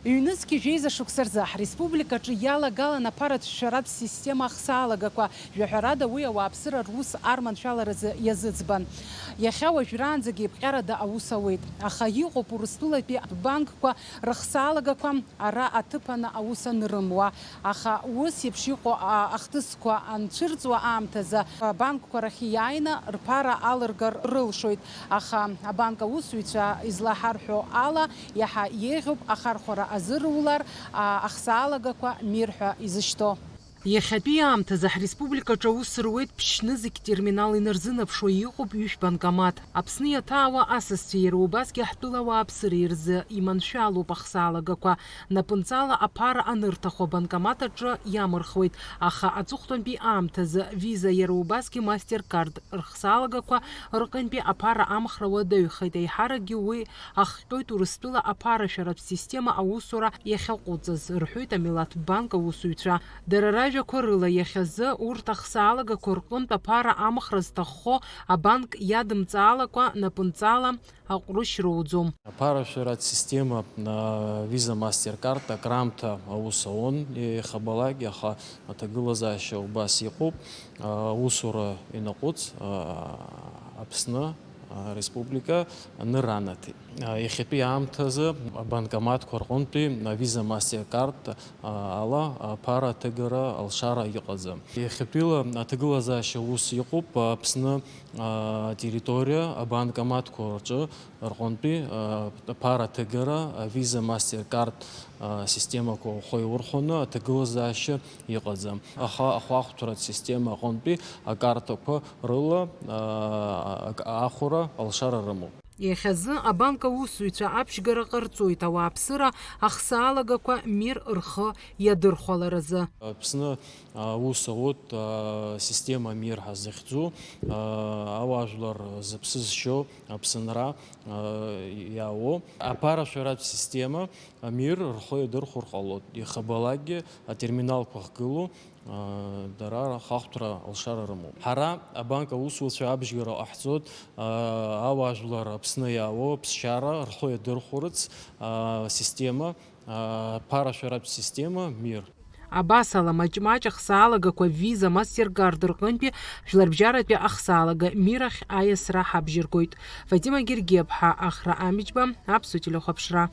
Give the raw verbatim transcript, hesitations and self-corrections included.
Ҩнызқьи жәеиза шықәса рзы ҳреспубликаҿы иалагалан аԥаратә шәаратә система ахсаалагақәа, жәаҳәарада уи ауааԥсыра рус арманшәаларазы иазыӡбан. Иахьа уажәраанӡагьы еиԥҟьарада аус ауеит, аха иҟоуп Урыстәылатәи абанкқәа рыхсаалагақәа ара аҭыԥаны аус анырымуа, аха ус еиԥш иҟоу а-, ахҭысқәа анцәырҵуа аамҭазы абанкқәа рахь иааины рԥара алыргар рылшоит, аха абанк аусзуҩцәа излаҳарҳәо ала, иаҳа еиӷьуп ахархәара азыруалар, а, ахсаалагақәа мир ҳәа изышьҭоу. Иахьатәи аамҭазы ҳреспубликаҿы аус руеит ԥшьнызқь терминал инарзынаԥшуа иҟоуп ҩышә банкомат. Аԥсны иаҭаауа асасцәа иара убасгьы ҳтәыла ауааԥсыра рзы иманшәалоуп ахсаалагақәа. Напынҵала аԥара анырҭаху абанкомат аҿы иамырхуеит, аха аҵыхәтәантәи аамҭазы Visa иара убасгьы MasterCard рхсаалагақәа рҟынтәи аԥара амхра уадаҩхеит, еиҳаракгьы уи ахҟьоит Урыстәыла аԥарашәаратә система аусура иахьаҟәыҵыз, рҳәоит Амилаҭ банк аусзуҩцәа. Дара ражәақәа рыла, иахьазы урҭ ахсаалагақәа рҟынтә аԥара амхра зҭаххо абанк иадымҵаалакәа напынҵала аҟәрышь роуӡом. Аԥарашәаратә система, а, Visa MasterCard акраамҭа аус ауан, иахьабалак, аха аҭагылазаашьа убас иҟоуп. А, аусура ианаҟәыҵ, а, Аԥсны, а, Республика аныр анаҭеит. А, иахьатәи аамҭазы абанкоматқәа рҟынтәи, а, Visa MasterCard, а, ала аԥара аҭыгара алшара иҟаӡам. Иахьатәиала аҭагылазаашьа ус иҟоуп, Аԥсны, а, территориа абанкоматқәа рҿы рҟынтәи, а, аԥара аҭыгара, а, Visa MasterCard, а, системақәа ухы иаурхәаны аҭагылазаашьа иҟаӡам. Аха ахәаахәҭратә система аҟынтәи акартақәа рыла, а, ак-, ахәара алшара рымоуп. Иахьазы абанк аусзуҩцәа аԥшьгара ҟарҵоит ауааԥсыра ахсаалагақәа мир рхы иадырхәаларазы. Аԥсны, а, аус аут, а, система мир ҳәа захьӡу, а, ауаажәлар зыԥсы зшьо Аԥсынра, а, иаауо. Аԥарашәаратә система амир рхы иадырхәар ҟалоит. Иахьабалакгьы атерминалқәа ахьгылоу, а, дара рахахәҭра алшара рымоуп. Ҳара абанк аусуцәа абжьгара ҟаҳҵоит, а, ауаажәлар Аԥсны иаауа аԥсшьара рхы иадырхәарц, а, система, а, ԥарашәаратә система мир. Абас ала, маҷ-маҷ ахсаалагақәа Visa MasterCard рҟынтәи жәларбжьаратәи ахсаалага мир ахь аиасра ҳабжьыргоит. Фатима Гергиаԥҳа, Ахра Амиџьба, Аԥсуа телехәаԥшра.